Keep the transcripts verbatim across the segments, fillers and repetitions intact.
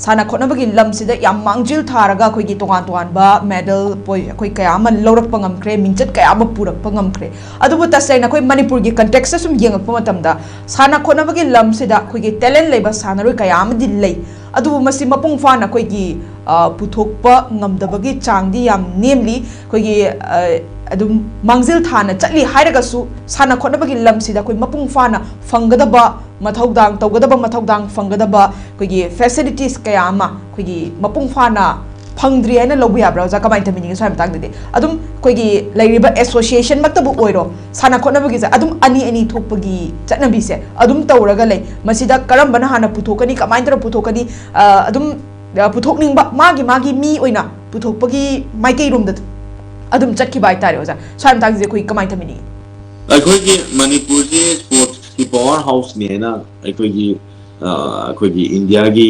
ꯁꯥꯟꯅ ꯈꯣꯠꯅꯕꯒꯤ ꯂꯝꯁꯤꯗ ꯌꯥꯝ ꯃꯥꯡꯖꯤꯜ ꯊꯥꯔꯒ ꯑꯩꯈꯣꯏꯒꯤ ꯇꯣꯉꯥꯟ ꯇꯣꯉꯥꯟꯕ ꯃꯦꯗꯜ ꯑꯩꯈꯣꯏ ꯀꯌꯥ ꯑꯃ ꯂꯧꯔꯛꯄ ꯉꯝꯈ꯭ꯔꯦ, ꯃꯤꯡꯆꯠ ꯀꯌꯥ ꯑꯃ ꯄꯨꯔꯛꯄ ꯉꯝꯈ꯭ꯔꯦ꯫ ꯑꯗꯨꯕꯨ ꯇꯁꯦꯡꯅ ꯑꯩꯈꯣꯏ ꯃꯅꯤꯄꯨꯔꯒꯤ ꯀꯟꯇꯦꯛꯁꯇ ꯁꯨꯝ ꯌꯦꯡꯉꯛꯄ ꯃꯇꯝꯗ ꯁꯥꯟꯅ ꯈꯣꯠꯅꯕꯒꯤ ꯂꯝꯁꯤꯗ ꯑꯩꯈꯣꯏꯒꯤ ꯇꯦꯂꯦꯟ ꯂꯩꯕ ꯁꯥꯟꯅꯔꯣꯏ ꯀꯌꯥ ꯑꯃꯗꯤ ꯂꯩ꯫ ꯑꯗꯨꯕꯨ ꯃꯁꯤ ꯃꯄꯨꯡ ꯐꯥꯅ ꯑꯩꯈꯣꯏꯒꯤ ꯄꯨꯊꯣꯛꯄ ꯉꯝꯗꯕꯒꯤ ꯆꯥꯡꯗꯤ ꯌꯥꯝ ꯅꯦꯝꯂꯤ꯫ ꯑꯩꯈꯣꯏꯒꯤ ꯑꯗꯨꯝ ꯃꯥꯡꯖꯤꯜ ꯊꯥꯅ ꯆꯠꯂꯤ ꯍꯥꯏꯔꯒꯁꯨ ꯁꯥꯟꯅ ꯈꯣꯠꯅꯕꯒꯤ ꯂꯝꯁꯤꯗ ꯑꯩꯈꯣꯏ ꯃꯄꯨꯡ ꯐꯥꯅ ꯐꯪꯒꯗꯕ ꯃꯊꯧꯗꯥꯡ, ꯇꯧꯒꯗꯕ ꯃꯊꯧꯗꯥꯡ ꯐꯪꯒꯗꯕ ꯑꯩꯈꯣꯏꯒꯤ ꯐꯦꯁꯤꯂꯤꯇꯤꯁ ꯀꯌꯥ ꯑꯃ ꯑꯩꯈꯣꯏꯒꯤ ꯃꯄꯨꯡ ꯐꯥꯅ ꯐꯪꯗ꯭ꯔꯤ ꯍꯥꯏꯅ ꯂꯧꯕ ꯌꯥꯕ꯭ꯔꯥ ꯑꯣꯖꯥ? ꯀꯃꯥꯏꯅ ꯊꯝꯕꯤꯅꯤꯡꯉꯤ ꯁ꯭ꯋꯥꯏ ꯃꯇꯥꯡꯗꯗꯤ? ꯑꯗꯨꯝ ꯑꯩꯈꯣꯏꯒꯤ ꯂꯩꯔꯤꯕ ꯑꯦꯁꯣꯁꯤꯌꯦꯁꯟꯃꯛꯇꯕꯨ ꯑꯣꯏꯔꯣ, ꯁꯥꯟꯅ ꯈꯣꯠꯅꯕꯒꯤꯁꯦ ꯑꯗꯨꯝ ꯑꯅꯤ ꯑꯅꯤ ꯊꯣꯛꯄꯒꯤ ꯆꯠꯅꯕꯤꯁꯦ ꯑꯗꯨꯝ ꯇꯧꯔꯒ ꯂꯩ꯫ ꯃꯁꯤꯗ ꯀꯔꯝꯕꯅ ꯍꯥꯟꯅ ꯄꯨꯊꯣꯛꯀꯅꯤ, ꯀꯃꯥꯏꯅ ꯇꯧꯔ ꯄꯨꯊꯣꯛꯀꯅꯤ, ꯑ, ꯑꯗꯨꯝ ꯑ, ꯄꯨꯊꯣꯛꯅꯤꯡꯕ ꯃꯥꯒꯤ ꯃꯥꯒꯤ ꯃꯤ ꯑꯣꯏꯅ ꯄꯨꯊꯣꯛꯄꯒꯤ ꯃꯥꯏꯀꯩꯔꯣꯝꯗ ꯑꯗꯨꯝ ꯆꯠꯈꯤꯕ ꯍꯥꯏꯇꯥꯔꯦ ꯑꯣꯖꯥ꯫ ꯁ꯭ꯋꯥꯏ ꯃꯇꯥꯡꯁꯤꯗ ꯑꯩꯈꯣꯏ ꯀꯃꯥꯏꯅ ꯊꯝꯕꯤꯅꯤꯡꯉꯤ? ꯑꯩꯈꯣꯏꯒꯤ ꯃꯅꯤꯄꯨꯔꯁꯤ ꯁ꯭ꯄꯣꯔꯠꯁꯀꯤ ꯄꯋꯥꯔ ꯍꯥꯎꯁꯅꯦꯅ ꯑꯩꯈꯣꯏꯒꯤ, ꯑ, ꯑꯩꯈꯣꯏꯒꯤ ꯏꯟꯗꯤꯌꯥꯒꯤ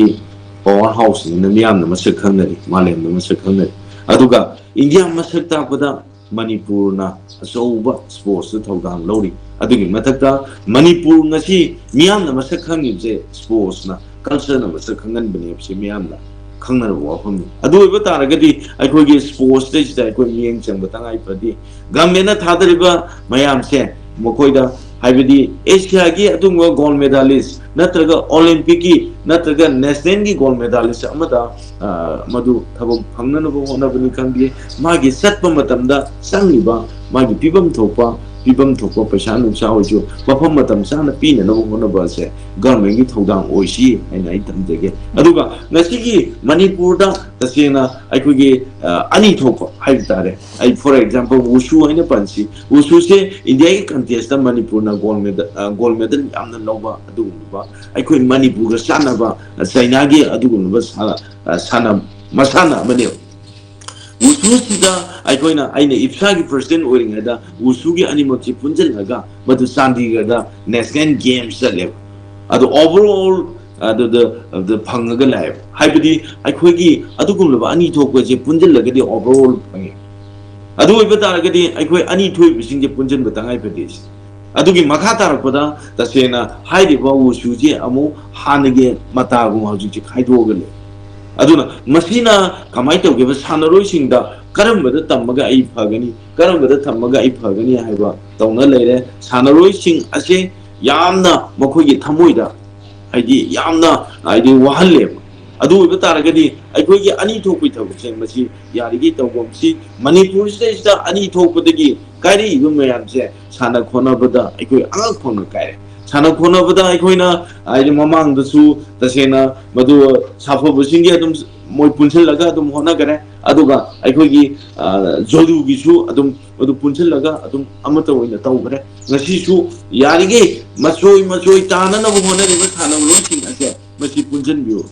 ꯄꯋꯥꯔ ꯍꯥꯎꯁꯅꯦꯅ ꯃꯤꯌꯥꯝꯅ ꯃꯁꯛ ꯈꯪꯅꯔꯤ, ꯃꯥꯂꯦꯝꯗ ꯃꯁꯛ ꯈꯪꯅꯔꯤ꯫ ꯑꯗꯨꯒ ꯏꯟꯗꯤꯌꯥ ꯃꯁꯛ ꯇꯥꯛꯄꯗ ꯃꯅꯤꯄꯨꯔꯅ ꯑꯆꯧꯕ ꯁ꯭ꯄꯣꯔꯠꯁꯇ ꯊꯧꯗꯥꯡ ꯂꯧꯔꯤ꯫ ꯑꯗꯨꯒꯤ ꯃꯊꯛꯇ ꯃꯅꯤꯄꯨꯔ ꯉꯁꯤ ꯃꯤꯌꯥꯝꯅ ꯃꯁꯛ ꯈꯪꯉꯤꯕꯁꯦ ꯁ꯭ꯄꯣꯔꯠꯁꯅ, ꯀꯜꯆꯔꯅ ꯃꯁꯛ ꯈꯪꯍꯟꯕꯅꯦ ꯍꯥꯏꯕꯁꯤ ꯃꯤꯌꯥꯝꯅ ꯈꯪꯅꯔꯕ ꯋꯥꯐꯝꯅꯤ꯫ ꯑꯗꯨ ꯑꯣꯏꯕ ꯇꯥꯔꯒꯗꯤ ꯑꯩꯈꯣꯏꯒꯤ ꯁ꯭ꯄꯣꯔꯠꯁꯇꯩꯁꯤꯗ ꯑꯩꯈꯣꯏ ꯃꯤꯠꯌꯦꯡ ꯆꯪꯕ ꯇꯉꯥꯏ ꯐꯗꯦ꯫ ꯒꯚꯔꯟꯃꯦꯟꯠꯅ ꯊꯥꯗꯔꯤꯕ ꯃꯌꯥꯝꯁꯦ ꯃꯈꯣꯏꯗ, ꯍꯥꯏꯕꯗꯤ ꯑꯦꯁꯤꯌꯥꯒꯤ ꯑꯗꯨꯒꯨꯝꯕ ꯒꯣꯜ ꯃꯦꯗꯥꯂꯤꯁ ꯅꯠꯇ꯭ꯔꯒ ꯑꯣꯂꯤꯝꯄꯤꯛꯀꯤ ꯅꯠꯇ꯭ꯔꯒ ꯅꯦꯁꯅꯦꯜꯒꯤ ꯒꯣꯜ ꯃꯦꯗꯥꯂꯤꯁ ꯑꯃꯗ, ꯑ, ꯃꯗꯨ ꯊꯕꯛ ꯐꯪꯅꯅꯕ ꯍꯣꯠꯅꯕꯅꯤ ꯈꯪꯗꯦ, ꯃꯥꯒꯤ ꯆꯠꯄ ꯃꯇꯝꯗ ꯆꯪꯉꯤꯕ ꯃꯥꯒꯤ ꯄꯤꯐꯝ ꯊꯣꯛꯄ, ꯄꯤꯐꯝ ꯊꯣꯛꯄ ꯄꯩꯁꯥ ꯅꯨꯡꯁꯥ ꯑꯣꯏꯁꯨ ꯃꯐꯝ ꯃꯇꯝ ꯆꯥꯅ ꯄꯤꯅꯅꯕ ꯍꯣꯠꯅꯕ ꯑꯁꯦ ꯒꯚꯔꯟꯃꯦꯟꯠꯀꯤ ꯊꯧꯗꯥꯡ ꯑꯣꯏꯁꯤ ꯍꯥꯏꯅ ꯑꯩ ꯊꯝꯖꯒꯦ꯫ ꯑꯗꯨꯒ ꯉꯁꯤꯒꯤ ꯃꯅꯤꯄꯨꯔꯗ ꯇꯁꯦꯡꯅ ꯑꯩꯈꯣꯏꯒꯤ, ꯑ, ꯑꯅꯤ ꯊꯣꯛꯄ ꯍꯥꯏꯕ ꯇꯥꯔꯦ꯫ ꯑꯩ, for example, ꯋꯨꯁꯨ ꯍꯥꯏꯅ ꯄꯟꯁꯤ꯫ ꯋꯨꯁꯨꯁꯦ ꯏꯟꯗꯤꯌꯥꯒꯤ ꯀꯟꯇꯦꯁꯇ ꯃꯅꯤꯄꯨꯔꯅ ꯒꯣꯜ ꯃꯦꯗꯜ, ꯑ, ꯒꯣꯜ ꯃꯦꯗꯜ ꯌꯥꯝꯅ ꯂꯧꯕ ꯑꯗꯨꯒꯨꯝꯂꯕ, ꯑꯩꯈꯣꯏ ꯃꯅꯤꯄꯨꯔꯒ ꯆꯥꯟꯅꯕ, ꯑ, ꯆꯩꯅꯥꯒꯤ ꯑꯗꯨꯒꯨꯝꯂꯕ ꯁꯥꯟꯅ-, ꯑ, ꯁꯥꯟꯅ-, ꯃꯁꯥꯟꯅ ꯑꯃꯅꯦꯕ꯫ ꯋꯨꯁꯨꯁꯤꯗ ꯑꯩꯈꯣꯏꯅ, ꯑꯩꯅ ꯏꯞꯁꯥꯒꯤ ꯄ꯭ꯔꯁꯤꯗꯦꯟꯠ ꯑꯣꯏꯔꯤꯉꯩꯗ ꯋꯨꯁꯨꯒꯤ ꯑꯅꯤꯃꯛꯁꯤ ꯄꯨꯟꯁꯤꯜꯂꯒ ꯃꯗꯨ ꯆꯥꯟꯗꯤꯒꯔꯗ ꯅꯦꯁꯅꯦꯜ ꯒꯦꯝꯁ ꯆꯠꯂꯦꯕ꯫ ꯑꯗꯨ overall ꯑꯗꯨꯗ, ꯑꯗꯨꯗ ꯐꯪꯉꯒ ꯂꯥꯛꯑꯦꯕ꯫ ꯍꯥꯏꯕꯗꯤ ꯑꯩꯈꯣꯏꯒꯤ ꯑꯗꯨꯒꯨꯝꯂꯕ ꯑꯅꯤ ꯊꯣꯛꯄꯁꯦ ꯄꯨꯟꯁꯤꯜꯂꯒꯗꯤ overall ꯐꯪꯉꯦ꯫ ꯑꯗꯨ ꯑꯣꯏꯕ ꯇꯥꯔꯒꯗꯤ ꯑꯩꯈꯣꯏ ꯑꯅꯤ ꯊꯣꯛꯏꯕꯁꯤꯡꯁꯦ ꯄꯨꯟꯁꯤꯟꯕ ꯇꯉꯥꯏ ꯐꯗꯦ꯫ ꯑꯗꯨꯒꯤ ꯃꯈꯥ ꯇꯥꯔꯛꯄꯗ ꯇꯁꯦꯡꯅ ꯍꯥꯏꯔꯤꯕ ꯋꯨꯁꯨꯁꯤ ꯑꯃꯨꯛ ꯍꯥꯟꯅꯒꯤ ꯃꯇꯥꯒꯨꯝ ꯍꯧꯖꯤꯛꯁꯤ ꯈꯥꯏꯗꯣꯛꯑꯒ ꯂꯩ꯫ ꯑꯗꯨꯅ ꯃꯁꯤꯅ ꯀꯃꯥꯏꯅ ꯇꯧꯒꯦꯕ, ꯁꯥꯟꯅꯔꯣꯏꯁꯤꯡꯗ ꯀꯔꯝꯕꯗ ꯇꯝꯃꯒ ꯑꯩ ꯐꯒꯅꯤ, ꯀꯔꯝꯕꯗ ꯇꯝꯃꯒ ꯑꯩ ꯐꯒꯅꯤ ꯍꯥꯏꯕ ꯇꯧꯅ ꯂꯩꯔꯦ꯫ ꯁꯥꯟꯅꯔꯣꯏꯁꯤꯡ ꯑꯁꯦ ꯌꯥꯝꯅ ꯃꯈꯣꯏꯒꯤ ꯊꯃꯣꯏꯗ, ꯍꯥꯏꯗꯤ ꯌꯥꯝꯅ, ꯍꯥꯏꯗꯤ ꯋꯥꯍꯜꯂꯦꯕ꯫ ꯑꯗꯨ ꯑꯣꯏꯕ ꯇꯥꯔꯒꯗꯤ ꯑꯩꯈꯣꯏꯒꯤ ꯑꯅꯤ ꯊꯣꯛꯄꯒꯤ ꯊꯕꯛꯁꯦ ꯃꯁꯤ ꯌꯥꯔꯤꯈꯩ ꯇꯧꯒꯨꯝꯁꯤ꯫ ꯃꯅꯤꯄꯨꯔꯁꯤꯗꯩꯁꯤꯗ ꯑꯅꯤ ꯊꯣꯛꯄꯗꯒꯤ ꯀꯥꯏꯔꯛꯏꯕ ꯃꯌꯥꯝꯁꯦ ꯁꯥꯟꯅ ꯈꯣꯠꯅꯕꯗ ꯑꯩꯈꯣꯏ ꯑꯉꯛ ꯐꯪꯅ ꯀꯥꯏꯔꯦ꯫ ꯁꯥꯟꯅ ꯈꯣꯠꯅꯕꯗ ꯑꯩꯈꯣꯏꯅ, ꯍꯥꯏꯗꯤ, ꯃꯃꯥꯡꯗꯁꯨ ꯇꯁꯦꯡꯅ ꯃꯗꯨ ꯁꯥꯐꯕꯁꯤꯡꯒꯤ ꯑꯗꯨꯝ ꯃꯣꯏ ꯄꯨꯟꯁꯤꯜꯂꯒ ꯑꯗꯨꯝ ꯍꯣꯠꯅꯈꯔꯦ꯫ ꯑꯗꯨꯒ ꯑꯩꯈꯣꯏꯒꯤ, ꯑ, ꯖꯣꯗꯨꯒꯤꯁꯨ ꯑꯗꯨꯝ ꯃꯗꯨ ꯄꯨꯟꯁꯤꯜꯂꯒ ꯑꯗꯨꯝ ꯑꯃꯠꯇ ꯑꯣꯏꯅ ꯇꯧꯈ꯭ꯔꯦ꯫ ꯉꯁꯤꯁꯨ ꯌꯥꯔꯤꯈꯩ ꯃꯆꯣꯏ ꯃꯆꯣꯏ ꯇꯥꯅꯅꯕ ꯍꯣꯠꯅꯔꯤꯕ ꯁꯥꯟꯅꯔꯣꯏꯁꯤꯡ ꯑꯁꯦ ꯃꯁꯤ ꯄꯨꯟꯁꯤꯟꯕꯤꯌꯨ꯫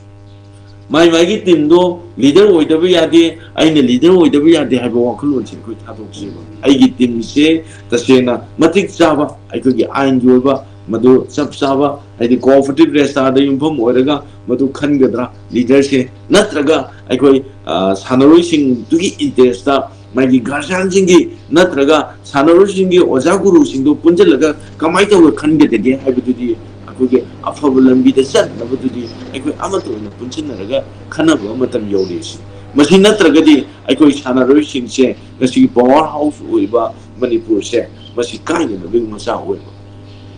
ꯃꯥꯏ ꯃꯥꯏꯒꯤ ꯇꯤꯝꯗꯣ ꯂꯤꯗꯔ ꯑꯣꯏꯗꯕ ꯌꯥꯗꯦ, ꯑꯩꯅ ꯂꯤꯗꯔ ꯑꯣꯏꯗꯕ ꯌꯥꯗꯦ ꯍꯥꯏꯕ ꯋꯥꯈꯜꯂꯣꯟꯁꯦ ꯑꯩꯈꯣꯏ ꯊꯥꯗꯣꯛꯁꯦꯕ꯫ ꯑꯩꯒꯤ ꯇꯤꯝꯁꯦ ꯇꯁꯦꯡꯅ ꯃꯇꯤꯛ ꯆꯥꯕ, ꯑꯩꯈꯣꯏꯒꯤ ꯑꯥꯏꯟꯒꯤ ꯑꯣꯏꯕ, ꯃꯗꯨ ꯆꯞ ꯆꯥꯕ, ꯍꯥꯏꯗꯤ ꯀꯣꯑꯣꯄꯔꯦꯇꯤꯚ ꯔꯦꯁꯇꯥꯗ ꯌꯨꯝꯐꯝ ꯑꯣꯏꯔꯒ ꯃꯗꯨ ꯈꯟꯒꯗ꯭ꯔꯥ ꯂꯤꯗꯔꯁꯦ, ꯅꯠꯇ꯭ꯔꯒ ꯑꯩꯈꯣꯏ, ꯑ, ꯁꯥꯟꯅꯔꯣꯏꯁꯤꯡꯗꯨꯒꯤ ꯏꯟꯇꯔꯦꯁꯇ ꯃꯥꯒꯤ ꯒꯥꯔꯖꯤꯌꯥꯟꯁꯤꯡꯒꯤ ꯅꯠꯇ꯭ꯔꯒ ꯁꯥꯟꯅꯔꯣꯏꯁꯤꯡꯒꯤ ꯑꯣꯖꯥ ꯒꯨꯔꯨꯁꯤꯡꯗꯨ ꯄꯨꯟꯁꯤꯜꯂꯒ ꯀꯃꯥꯏꯅ ꯇꯧꯔꯒ ꯈꯟꯒꯗꯒꯦ ꯍꯥꯏꯕꯗꯨꯗꯤ ꯑꯩꯈꯣꯏꯒꯤ ꯑꯐꯕ ꯂꯝꯕꯤꯗ ꯆꯠꯅꯕꯗꯨꯗꯤ ꯑꯩꯈꯣꯏ ꯑꯃꯠꯇ ꯑꯣꯏꯅ ꯄꯨꯟꯁꯤꯟꯅꯔꯒ ꯈꯟꯅꯕ ꯃꯇꯝ ꯌꯧꯔꯛꯏꯁꯤ꯫ ꯃꯁꯤ ꯅꯠꯇ꯭ꯔꯒꯗꯤ ꯑꯩꯈꯣꯏ ꯁꯥꯟꯅꯔꯣꯏꯁꯤꯡꯁꯦ ꯉꯁꯤꯒꯤ ꯄꯋꯥꯔ ꯍꯥꯎꯁ ꯑꯣꯏꯕ ꯃꯅꯤꯄꯨꯔꯁꯦ ꯃꯁꯤ ꯀꯥꯏꯅꯅꯕꯒꯤ ꯃꯆꯥꯛ ꯑꯣꯏꯕ꯫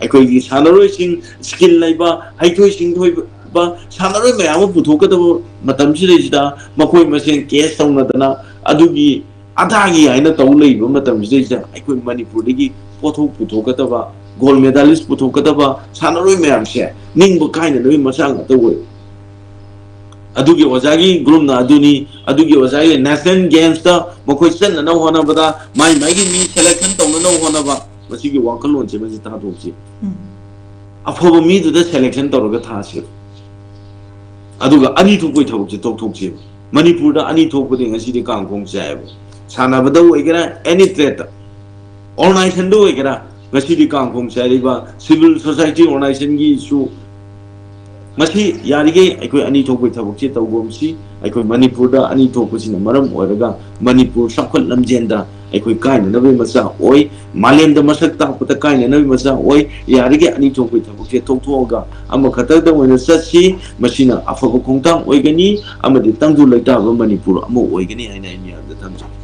ꯑꯩꯈꯣꯏꯒꯤ ꯁꯥꯟꯅꯔꯣꯏꯁꯤꯡ, ꯁ꯭ꯀꯤꯜ ꯂꯩꯕ, ꯍꯩꯊꯣꯏ ꯁꯤꯡꯊꯣꯏꯕ ꯁꯥꯟꯅꯔꯣꯏ ꯃꯌꯥꯝ ꯑꯃ ꯄꯨꯊꯣꯛꯀꯗꯕ ꯃꯇꯝꯁꯤꯗꯩꯁꯤꯗ ꯃꯈꯣꯏ ꯃꯁꯦꯟ ꯀꯦꯁ ꯇꯧꯅꯗꯅ ꯑꯗꯨꯒꯤ ꯑꯗꯥꯒꯤ ꯍꯥꯏꯅ ꯇꯧ ꯂꯩꯕ ꯃꯇꯝꯁꯤꯗꯩꯁꯤꯗ ꯑꯩꯈꯣꯏ ꯃꯅꯤꯄꯨꯔꯗꯒꯤ ꯄꯣꯠꯊꯣꯛ ꯄꯨꯊꯣꯛꯀꯗꯕ, ꯒꯣꯜ ꯃꯦꯗꯥꯂꯤꯁ ꯄꯨꯊꯣꯛꯀꯗꯕ ꯁꯥꯟꯅꯔꯣꯏ ꯃꯌꯥꯝꯁꯦ ꯅꯤꯡꯕ ꯀꯥꯏꯅꯅꯕꯒꯤ ꯃꯆꯥꯛ ꯉꯥꯛꯇ ꯑꯣꯏ꯫ ꯑꯗꯨꯒꯤ ꯑꯣꯖꯥꯒꯤ ꯒ꯭ꯔꯨꯞꯅ ꯑꯗꯨꯅꯤ, ꯑꯗꯨꯒꯤ ꯑꯣꯖꯥꯒꯤ ꯅꯦꯁꯅꯦꯜ ꯒꯦꯝꯁꯇ ꯃꯈꯣꯏ ꯆꯠꯅꯅꯕ ꯍꯣꯠꯅꯕꯗ ꯃꯥꯏ ꯃꯥꯏꯒꯤ ꯃꯤ ꯁꯦꯂꯦꯛꯁꯟ ꯇꯧꯅꯅꯕ ꯍꯣꯠꯅꯕ, ꯃꯁꯤꯒꯤ ꯋꯥꯈꯜꯂꯣꯟꯁꯦ ꯃꯁꯤ ꯊꯥꯗꯣꯛꯁꯤ꯫ ꯎꯝ꯫ ꯑꯐꯕ ꯃꯤꯗꯨꯗ ꯁꯦꯂꯦꯛꯁꯟ ꯇꯧꯔꯒ ꯊꯥꯁꯦꯕ꯫ ꯑꯗꯨꯒ ꯑꯅꯤ ꯊꯣꯛꯄꯒꯤ ꯊꯕꯛꯁꯦ ꯇꯧꯊꯣꯛꯁꯦꯕ꯫ ꯃꯅꯤꯄꯨꯔꯗ ꯑꯅ ꯊꯣꯛꯄꯗꯤ ꯉꯁꯤꯗꯤ ꯀꯥꯡꯈꯣꯡ ꯆꯥꯏꯕ꯫ ꯁꯥꯟꯅꯕꯗ ꯑꯣꯏꯒꯦꯔꯥ, ꯑꯦꯅꯤ ꯇ꯭ꯔꯦꯠꯇ, ꯑꯣꯔꯒꯅꯥꯏꯖꯦꯁꯟꯗ ꯑꯣꯏꯒꯦꯔꯥ, ꯉꯁꯤꯗꯤ ꯀꯥꯡꯈꯣꯡ ꯆꯥꯏꯔꯤꯕ ꯁꯤꯚꯤꯜ ꯁꯣꯁꯥꯏꯇꯤ ꯑꯣꯔꯒꯅꯥꯏꯖꯦꯁꯟꯒꯤꯁꯨ ꯃꯁꯤ ꯌꯥꯔꯤꯈꯩ ꯑꯩꯈꯣꯏ ꯑꯅꯤ ꯊꯣꯛꯄꯒꯤ ꯊꯕꯛꯁꯦ ꯇꯧꯒꯨꯝꯁꯤ꯫ ꯑꯩꯈꯣꯏ ꯃꯅꯤꯄꯨꯔꯗ ꯑꯅꯤ ꯊꯣꯛꯄꯁꯤꯅ ꯃꯔꯝ ꯑꯣꯏꯔꯒ ꯃꯅꯤꯄꯨꯔ ꯆꯥꯎꯈꯠ ꯂꯝꯖꯦꯟꯗ ꯑꯩꯈꯣꯏ ꯀꯥꯏꯅꯅꯕꯒꯤ ꯃꯆꯥꯛ ꯑꯣꯏ꯫ ꯃꯥꯂꯦꯝꯗ ꯃꯁꯛ ꯇꯥꯛꯄꯗ ꯀꯥꯏꯅꯅꯕꯒꯤ ꯃꯆꯥꯛ ꯑꯣꯏ꯫ ꯌꯥꯔꯤꯒꯩ ꯑꯅꯤ ꯊꯣꯛꯄꯒꯤ ꯊꯕꯛꯁꯦ ꯇꯣꯛꯊꯣꯛꯑꯒ ꯑꯃꯈꯛꯇꯗ ꯑꯣꯏꯅ ꯆꯠꯁꯤ꯫ ꯃꯁꯤꯅ ꯑꯐꯕ ꯈꯣꯡꯊꯥꯡ ꯑꯣꯏꯒꯅꯤ ꯑꯃꯗꯤ ꯇꯪꯗꯨ ꯂꯩꯇꯥꯕ ꯃꯅꯤꯄꯨꯔ ꯑꯃ ꯑꯣꯏꯒꯅꯤ ꯍꯥꯏꯅ ꯑꯩ ꯃꯤꯌꯥꯝꯗ ꯊꯝꯖꯒꯦ꯫